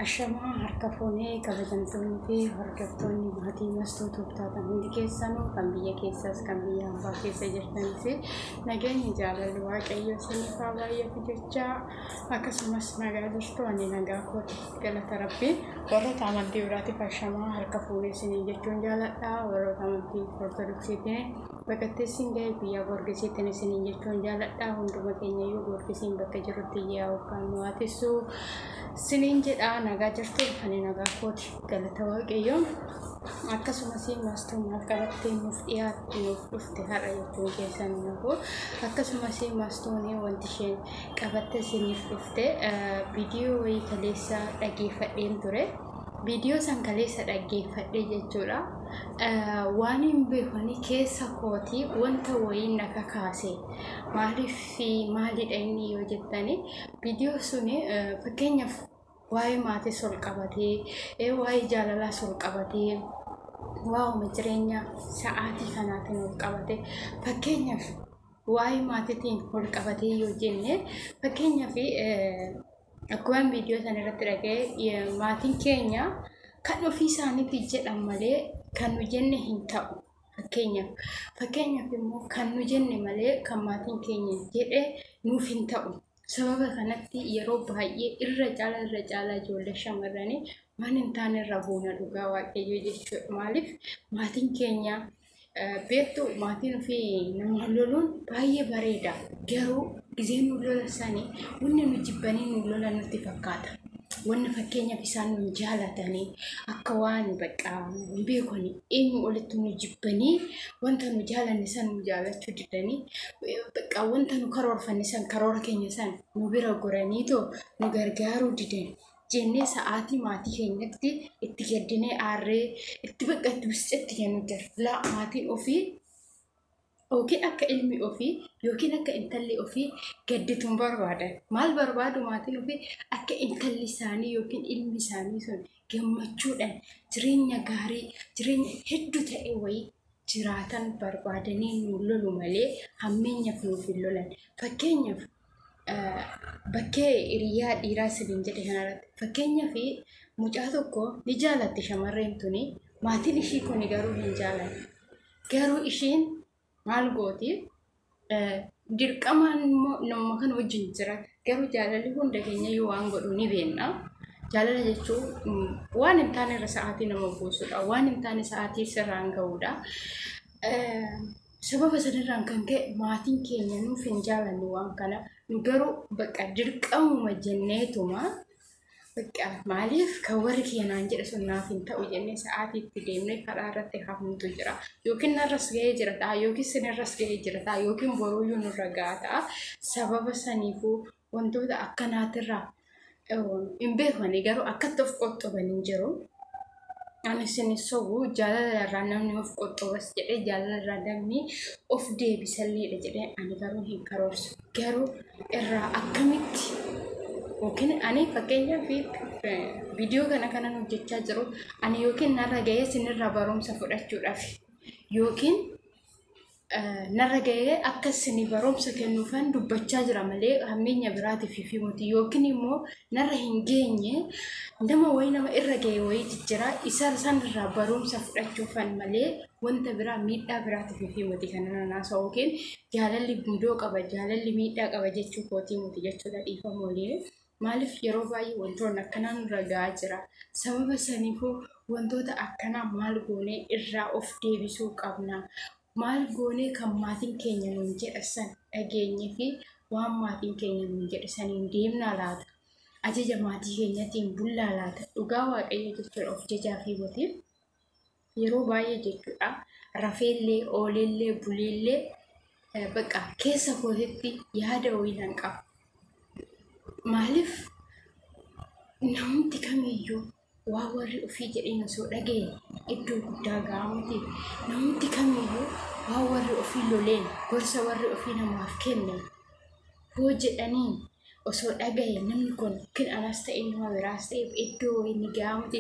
Ashamaa harka fuunee kabajamtoonni fi hordoftoonni maatii Mastuu Tuubtaatan hundi keessanuu kan biyya keessaas kan biyya hambaa keessa jirtanis nageenyi jaalalli Waaqayyoo isiniif haa baay'atu jechaa, akkasumas nagaa jirtu. Ani nagaa kooti, galata Rabbii. Warroota amantii biraatiif ashamaa harka fuunee isinii jechuun jaaladha. Warroota amantii Ortodoksiitiin bakkatti isin ga'e biyya Goorgisiitiin isiniin jechuun jaaladha. Hunduma keenyayyuu Goorgisiin bakka jirutti yaa kan nu haatissu isiniin jedha. Nagaa jirtu? Ani nagaa kooti, galata Waaqayyoo. Akkasumas Mastuu maal qabattee nuuf dhiyaatte, nuuf dhufte har'a jechuun keessan nafu. Akkasumas Mastuun wanti isheen qabatte isiniif dhufte, viidiyoo wayii kaleessa dhageeffadheen ture. Viidiyoo san kaleessa dhaggeeffadhe jechuudha. Waan hin beekani keessa kootii wanta wayii na kakaase. Maaliif, maalidha inni yoo jettani, viidiyoo suni fakkeenyaaf waa'ee maatii ol qabatee, waa'ee jaalalaas ol qabatee, waa'uma jireenya sa'aatii kanaatiin ol qabate. Fakkeenyaaf waa'ee maatiitiin ol qabatee yoo jenne, fakkeenyaaf akkuma viidiyoo sana irratti dhaga'e, maatiin keenya kan ofii isaaniitti jedhan malee kan nu jenne hin ta'u. Fakkeenyaaf immoo kan nu jenne malee kan maatiin keenya jedhe nuuf hin ta'u. Sababa kanatti yeroo baay'ee irra caalaa ijoollee shamarranii waan hin taane irra buuna, dhugaa Waaqayyoo jechuudha. Maaliif? Maatiin keenya, beektu, maatiin ofii nama loluun baay'ee bareeda. Garuu gizee nu lola sanii wanni nu jibbanii nu lolan nutti fakkaata. Wanni fakkeenyaaf isaan nu jaalatanii akka waan bakka hin beekani eenyu olitti nu jibbanii, wanta nu jaalanne san nu jaalachuu didanii, bakka wanta nu karoorfanne san, karoora keenya san nu bira goraniitoo nu gargaaruu didan jennee sa'aatii maatii keenyatti itti gaddinee, aarree, itti bakka itti biscetti kennu jira. Laa, maatiin ofii yookiin akka ilmi ofii yookiin akka intalli ofii gaddituun barbaadan. Maal barbaadu? Maatiin ofii akka intalli isaanii yookiin ilmi isaanii sun gammachuudhaan jireenya gaarii, jireenya hedduu ta'e wayii jiraatan barbaadanii nu lolu malee hammeenyaaf nuuf hin lolan. Fakkeenyaaf bakkee hiriyaa dhiiraa isiniin jedhe kanarratti, fakkeenyaaf mucaa tokko ni jaalatti shamarreen tuni, maatiin ishii kuni garuu hin jaalanne. Garuu ishiin maal gooti? Dirqamaan immoo nama kana wajjin jira. Garuu jaalalli hunda keenya iyyuu waan godhu ni beekna. Jaalala jechuun waan hin taane irra sa'aatii nama buusudha. Waan hin taane sa'aatii sirraan ga'uudha. Sababa sanarraan kan ka'e maatiin keenya nuuf hin jaalannu waan kana. Nu garuu bakka dirqamuma jenneetuma, bakka maaliif kan warri keenyaan jedhe sun naaf hin ta'u jennee sa'aatii itti deemnee karaa irratti hafnutu jira. Yookiin narras ga'ee jira ta'a, yookiin sinirras ga'ee jira ta'a, yookiin boruuyyuu nurra ga'a ta'a. Sababa saniifuu wantoota akkanaatirraa hin beekani, garuu akkatti of qoxxoban hin jiru. Ani isin sobu, jaalala irraa namni of qoxxobas jedhee, jaalala irraa namni of deebisalleedha jedhee ani garuu hin karoorsu. Garuu irraa akkamitti yookiin ani fakkeenyaaf viidiyoo kana kanan hojjechaa jiru, ani yookiin narra ga'ee isinirraa barumsa fudhachuudhaaf, yookiin narra ga'ee akka isin barumsa kennuufan dubbachaa jira malee hammeenya biraatiif fi miti. Yookiin immoo narra hin geenye, nama wayii, nama irra ga'e wayii jira, isa sanirraa barumsa fudhachuufan malee wanta biraa, miidhaa biraatiif fi miti kana naasa'u. Yookiin jaalalli gundoo qaba, jaalalli miidhaa qaba jechuu kootii miti jechuudha, dhiifama waliin. Maaliif? Yeroo baay'ee wantoonni akkanaa nurra ga'aa jira. Sababa saniifuu wantoota akkanaa maal goonee irraa of deebisuu qabna? Maal goonee kan maatiin keenya nuun jedha san dhageenye fi waan maatiin keenya nuun jedhe saniin deemnaa laata? Ajaja maatii keenyatiin bullaa laata? Dhugaa Waaqayyo jechuudha, of jajaa fi mootii yeroo baay'ee jechuudha. Rafeellee, ooleellee, buleellee, bakka keessa kootitti yaada wayii nan qaba. Maaliif? Namni kamiyyuu waa warri ofii jedheen osoo dhaga'e iddoo guddaa ga'a miti. Namni kamiyyuu waa warri ofii loleen, gorsa warri ofii namaaf kenne hoo jedhanii osoo dhaga'e, namni kun yookiin anas ta'e nama biraas ta'e iddoo wayii ni ga'a miti.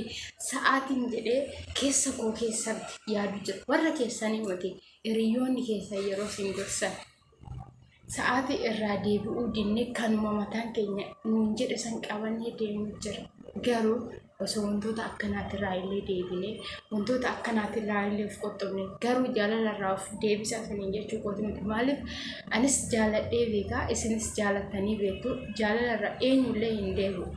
Sa'aatiin jedhee keessa koo keessatti yaadu jira. Warra keessanii miti, hiriyoonni keessan yeroo isin gorsan. Sa'aatii irraa deebi'uu dinnee kanuma mataan keenya nuun jedhe san qabannee deemuu jira. Garuu osoo wantoota akkanaatirraa illee deebinee, wantoota akkanaatirraa illee of qoxxobne, garuu jaalalarraa of deebisaa isiniin jechuu kooti miti. Maaliif anis jaaladhee beekaa, isinis jaalattanii beektu, jaalalarraa eenyullee hin deebi'u.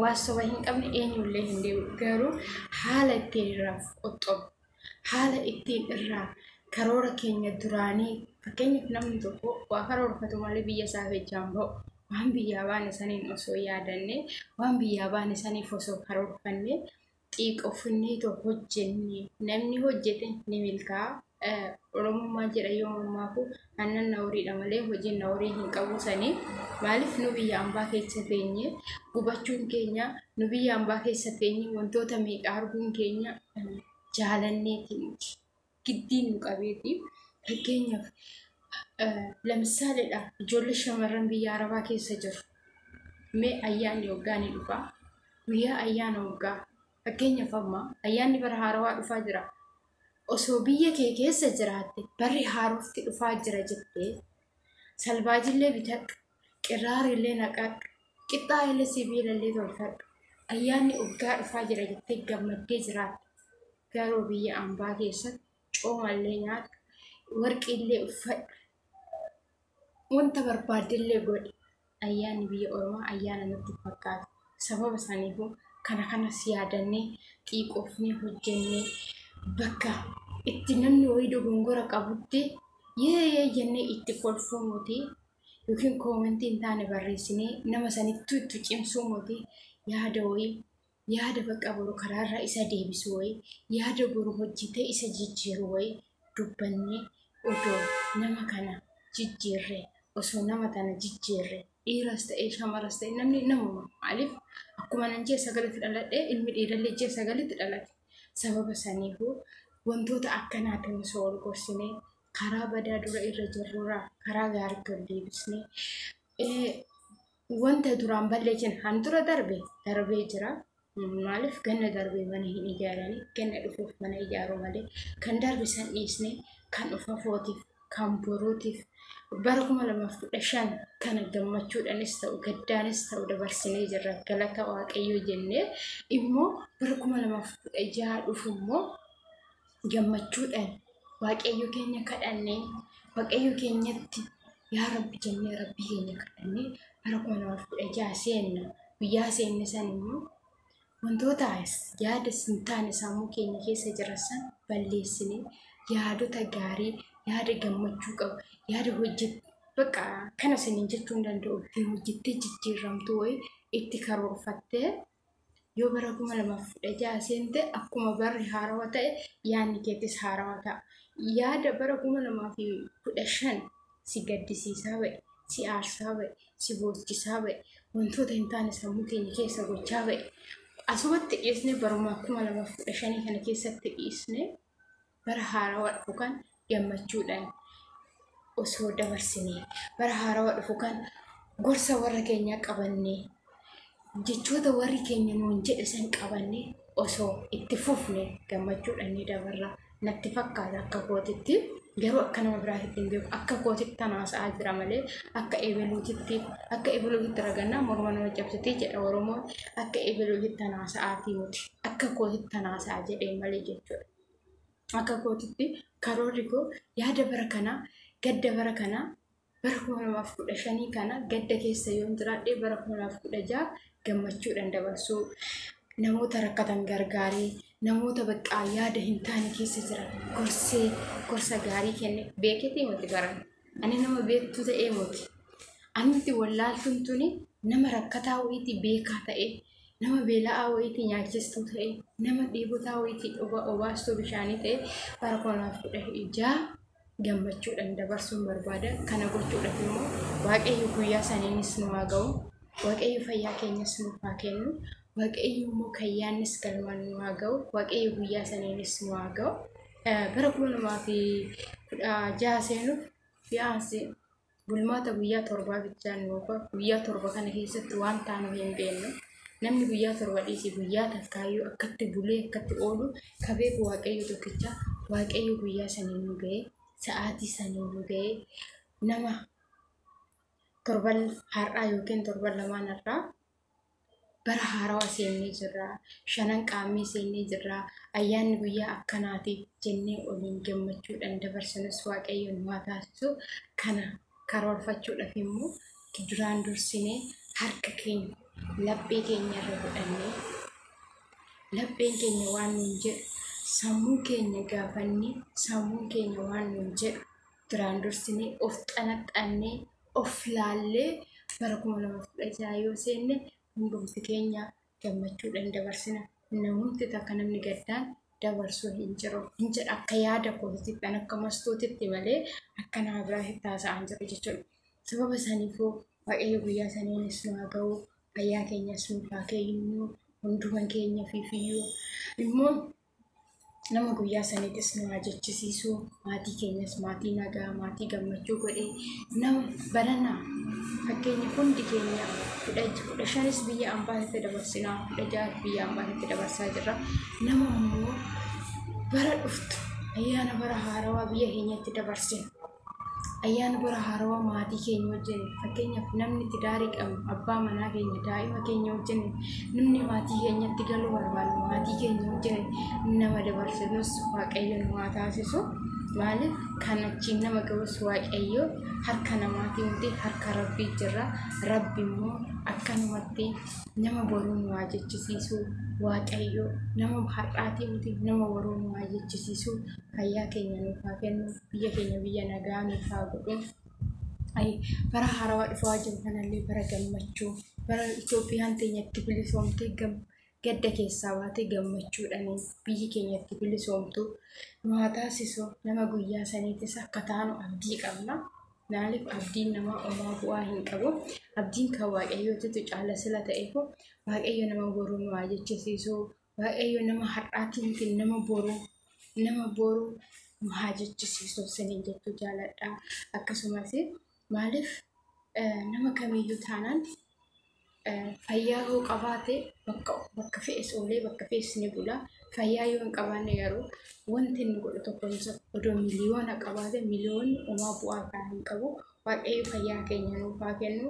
Waan soba hin qabne eenyullee hin deebi'u. Garuu haala ittiin irraa of qoxxobnu, haala ittiin irraa karoora keenya duraanii, fakkeenyaaf namni tokko waa karoorfatu malee biyya isaa ejjaan ba'u. Waan biyyaa baane saniin osoo yaadanne, waan biyyaa baane saniif osoo karoorfanne, xiiqofnee hojjenne, namni hojjete ni milkaa'a. Oromummaa jedha yoo mammaaku, aannan na horiidha malee hojiin na horii hin qabu sanii. Maaliif nu biyya ambaa keessa teenye gubachuun keenya, nu biyya ambaa keessa teenye wantoota meeqa arguun keenya jaalanneeti miti. Giddiin nu qabeeti. Fakkeenyaaf lamsaaleedha, ijoollee shamarran biyya arabaa keessa jiru. Mee ayyaanni waggaa ni dhufa. Guyyaa ayyaana waggaa, fakkeenyaaf amma ayyaanni bara haarawaa dhufaa jira. Osoo biyya kee keessa jiraatte barri haarofti dhufaa jira jettee salbaajillee bitadhu, qirraarillee naqadhu, qixxaa sibiilallee tolfadhu. Ayyaanni waggaa dhufaa jira jettee gammaddee jiraatte. Garuu biyya ambaa keessatti coomallee nyaadhu, warqiillee uffadhu, wanta barbaaddellee godhi. Ayyaanni biyya Oromoo ayyaana nutti fakkaatu. Sababa saniifuu kana kanas yaadannee xiiqofnee hojjennee, bakka itti namni wayii dogongora qabutti yee jennee itti kolfuu miti, yookiin koomentii hin taane barreessinee nama sanittuu itti cimsuu miti, yaada wayii, yaada bakka boru karaarraa isa deebisu wayii, yaada boru hojjetee isa jijjiiru wayii dubbannee odoo nama kana jijjiirre, osoo nama tana jijjiirre, dhiiras ta'ee shamaras ta'e namni namuma. Maaliif akkuma nan ji'a 9tti dhaladhee, ilmi dhiirallee ji'a 9tti dhalate. Sababa saniifuu wantoota akkanaatiin osoo wal gorsinee, karaa badaa dura irra jirrurraa karaa gaarii ol deebisnee, wanta duraan balleessin handura darbe darbee jira. Maaliif ganna darbee mana hin ijaaranii, ganna dhufuuf mana ijaaruu malee, kan darbe san dhiisnee kan dhufa footiif, kan boruutiif bara 2015 kana gammachuudhaanis ta'u gaddaanis ta'u dabarsinee jirra, galata Waaqayyoo jennee immoo bara 2016 dhufu immoo gammachuudhaan Waaqayyo keenya kadhannee, Waaqayyo keenyatti yaa Rabbi jennee, Rabbi keenya kadhannee bara 2016 seenna. Guyyaa seenne san immoo wantoota yaada hin taane sammuu keenya keessa jiran san balleessinee, yaadota gaarii, yaada gammachuu qabu, yaada hojjet bakka kana saniin jechuu hin danda'u, ittiin hojjettee jijjiiramtu wayii itti karoorfattee yoo bara 2016 seente, akkuma barri haarawaa ta'e yaadni keetis haarawaa ta'a. Yaada bara 2015 si gaddisiisaa ba'e, si aarsaa ba'e, si boochisaa ba'e, wantoota hin taane sammuu keenya keessa gochaa ba'e, asumatti dhiisnee, baruma 2015 kana keessatti dhiisnee, bara haarawaa dhufu kan gammachuudhaan osoo dabarsinee, bara haarawaa dhufu kan gorsa warra keenyaa qabannee, jechoota warri keenya nuun jedhe san qabannee osoo itti fufne, gammachuudhaan ni dabarra natti fakkaata akka kootitti. Garuu akka nama biraatitti hin beeku, akka kootitti tanaasa'aa jira malee akka ebeluutitti, akka ebeluutitti ragannaa morma nama cabsitee jedha Oromoon, akka ebeluutitti tanaasa'aatii miti, akka kootitti tanaasa'aa jedhee malee jechuudha. Akka kootitti karoorri koo yaada bara kanaa, gadda bara kanaa, bara 2015 kana gadda keessa yoon jiraadhe, bara 2016 gammachuudhaan dabarsuu, namoota rakkatan gargaaree, namoota baqqaa yaada hin taane keessa jiran gorsee, gorsa gaarii kenne. Beeketii miti baran ani nama beektuu ta'ee miti, ani wallaaltuun tuni nama rakkataa wayiitii beekaa ta'ee, nama beela'aa wayiitii nyaachistuu ta'ee, nama dheebotaa wayiitii obaastuu bishaanii ta'ee, bara 2016 gammachuudhaan dabarsuun barbaada. Kana gochuudhaaf immoo Waaqayyo guyyaa saniinis nu haa ga'u. Waaqayyo fayyaa keenyas nuuf haa kennu. Waaqayyo immoo kayyaannis galmaan nu haa ga'u. Waaqayyo guyyaa saniinis nu haa ga'u. Bara 2016 seenuuf biyyaansi bulmaata guyyaa 7 bichaan nuufa. Guyyaa 7 kana keessatti waan taanu hin beeknu. Namni guyyaa 7 dhiisi, guyyaa takkaayyuu akkatti bulee akkatti oolu ka beeku Waaqayyo tokkicha. Waaqayyo guyyaa saniin nu ga'e, sa'aatii saniin nu ga'e, nama Torban har'aa yookiin torban lamaan har'aa bara haarawaa seennee jirra. Shanan qaammee seennee jirra. Ayyaanni guyyaa akkanaatiif jennee oliin gammachuudhaan dabarsinus Waaqayyoon nu haa taasisu. Kana karoorfachuudhaaf immoo duraan dursinee harka keenya laphee keenya irra godhannee lapheen keenya waan nuun jedhu sammuu keenya gaafannee sammuun keenya waan nuun jedhu duraan dursinee of xanaxannee of laallee bara 2016 yoo seenne hundumti keenya gammachuudhaan dabarsina. Namumti takka namni gaddaan dabarsuu hin jiru. Hin jedha akka yaada kootitti kan akka mastootitti malee akka nama biraa haasa'aa jiru jechuudha. Sababa saniifuu Waaqayyo guyyaa saniinis nu haa ga'u, fayyaa keenyas nuuf haa kennu, hunduma keenya fiifiyyuu immoo nama guyyaa saniitis nu haa jechisiisu, maatii keenyas maatii nagaa, maatii gammachuu godhee nama baranaa fakkeenya hundi keenya 15 biyya ambaasitti dabarsinaa, 16 biyya ambaasitti dabarsaa jirra. Nama immoo bara dhuftu ayyaana bara haarawaa biyya keenyatti dabarsina. Ayyaana bara haarawaa maatii keenya wajjin fakkeenyaaf namni tidaarii qabnu abbaa manaa keenya daa'ima keenya wajjin namni maatii keenyatti galuu barbaadu maatii keenya wajjin nama dabarsinus Waaqayyo nu haa taasisu. Maaliif kan achiin nama ga'us Waaqayyo harka namaatii miti harka Rabbii jirra. Rabbi immoo akkanumatti nama boruu nu haa jechisiisu. Waaqayyo nama har'aatii miti nama boruu nu haa jechisiisu. Fayyaa keenya nuuf haa kennu. Biyya keenya biyya nagaa nuuf haa godhu. Bara haarawaa dhufaa jiru kanallee bara gammachuu bara Itoophiyaan teenyatti bilisoomtee gadda keessaa baatee gammachuudhaan biyyi keenyatti bilisoomtu nu haa taasisu. Nama guyyaa saniitis akka taanu abdii qabna. Maaliif abdiin namaa homaa bu'aa hin qabu. Abdiin kan Waaqayyootitu caala sila ta'eef Waaqayyo nama boruu nu haa jechisiisu. Waaqayyo nama har'aatii miti nama boruu nu haa jechisiisu saniin jechuu jaaladha. Akkasumas maaliif nama kamiyyuu taanaan fayyaa yoo qabaate bakka fe'es oolee bakka fe'es ni bula. Fayyaa yoo hin qabaanne garuu wanti inni godhu tokko hin jiru. Odoo miliyoona qabaate miliyoonni homaa bu'aa kan hin qabu. Waaqayyo fayyaa keenya nuuf haa kennu.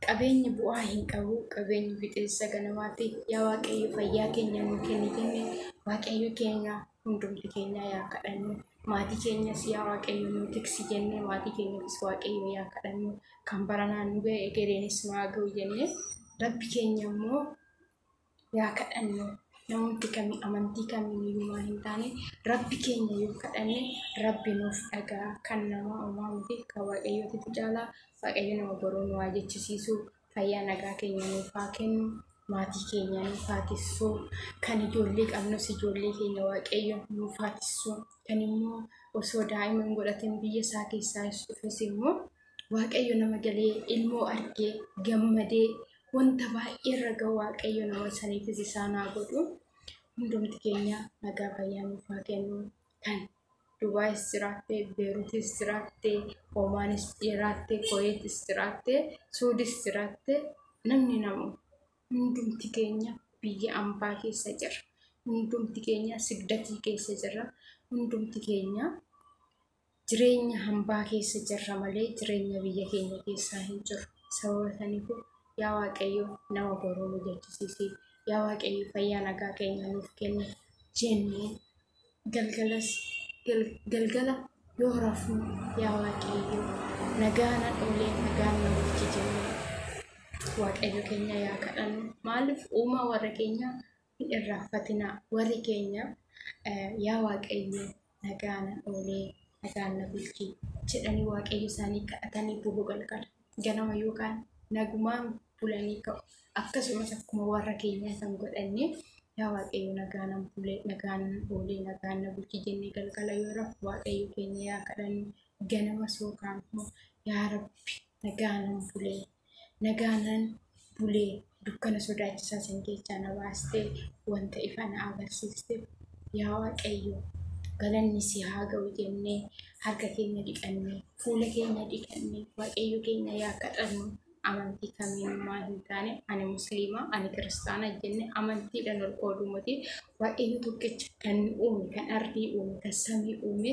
Qabeenyi bu'aa hin qabu. Qabeenyi fixeensa ganamaati. Yaa Waaqayyo fayyaa keenya nuu kenni jenne Waaqayyo keenya hundumti keenya yaa kadhannu. Maatii keenyas yaa Waaqayyo nuu tiksi jenne maatii keenyafis Waaqayyo yaa kadhannu. Kan baranaan nu ga'e egereenis nu haa ga'u jenne Rabbi keenya immoo yaa kadhannu. Namoonni kamii amantii kamiin iyyuu hin taane Rabbi keenya yoo kadhanne Rabbi nuuf dhagaa kan namaa homaa miti kan Waaqayyootitu caalaa. Waaqayyo nama boruu nu haa jechisiisu. Fayyaa nagaa keenya nuuf haa kennu. Maatii keenya nuuf haa tissu. Kan ijoollee qabnus ijoollee keenya Waaqayyo nuuf haa tissu. Kan immoo osoo daa'ima hin godhatin biyya isaa keessaa dhufes immoo Waaqayyo nama galee ilmoo argee gammadee wanta baay'ee irra ga'u Waaqayyo nama saniifis isaan haa godhu. Hundumti keenya nagaa fayyaa nuuf haa kennu. Kan Dubaayis jiraatte, Beeruutis jiraatte, Omaanis jiraatte, Kuweetis jiraatte, Suudis jiraatte namni namu hundumti keenya biyya ambaa keessa jira. Hundumti keenya sigdatii keessa jira. Hundumti keenya jireenya hambaa keessa jirra malee jireenya biyya keenya keessaa hin jiru. Sababa saniif yaa Waaqayyo nama boruu nu jechisiisi. Yaa Waaqayyo fayyaa nagaa keenya nuuf kenni jennee galgala yoo rafnu yaa Waaqayyo nagaa na oolee nagaan na bulchi jennee Waaqayyo keenya yaa kadhannu. Maaliif uumaa warra keenya hin irraanfatinaa. Warri keenya yaa Waaqayyo nagaa na oolee nagaan na bulchi jedhanii Waaqayyo isaanii kadhatanii bulu galgala. Ganama yookaan nagumaan bulanii ka'u. Akkasumas akkuma warra keenyaa kan godhanne yaa Waaqayyo nagaa na bulee nagaan na oolee nagaan na bulchi jennee galgala yoo rafu Waaqayyo keenya yaa kadhannu. Ganama sookaan immoo yaa Rabbi nagaa nan bulee nagaa nan bulee dukkana sodaachisaa san keessaa na baastee wanta ifa na agarsiiste yaa Waaqayyo galanni si haa ga'u jennee harka keenya dhiqannee fuula keenya dhiqannee Waaqayyo keenya yaa kadhannu. Amantii kamiinummaa hin taane ani musliima ani kiristaana jenne amantiidhaan ol qooduu miti. Waaqayyo tokkicha kan uume kan ardii uume kan samii uume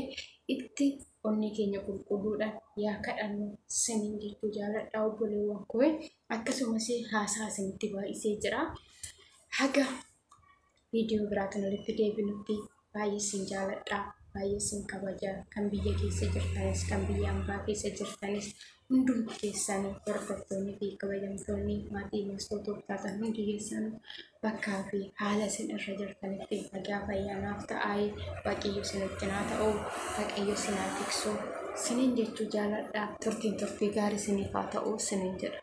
itti Onnee keenya qulqulluudhaan yaa kadhannu siniin jechuu jaaladha, obboleewwan koo. Akkasumas haasaa isinitti baay'isee jira. Haga viidiyoo biraatiin walitti deebinutti baay'ee isin jaaladha. Baay'ee isin kabaja. Kan biyya keessa jirtanis, kan biyya ambaa keessa jirtanis, hundumti keessanii hordoftoonni fi kabajamtoonni maatii Mastuu taatan hundi keessanuu bakkaa fi haala isin irra jirtanitti nagaa fayyaanaaf ta'aa. Waaqayyo isin wajjin haa ta'u, Waaqayyo isin haa tiksu siniin jechuu jaaladha. Turtiin turtii gaarii isiniif haa ta'u siniin jedha.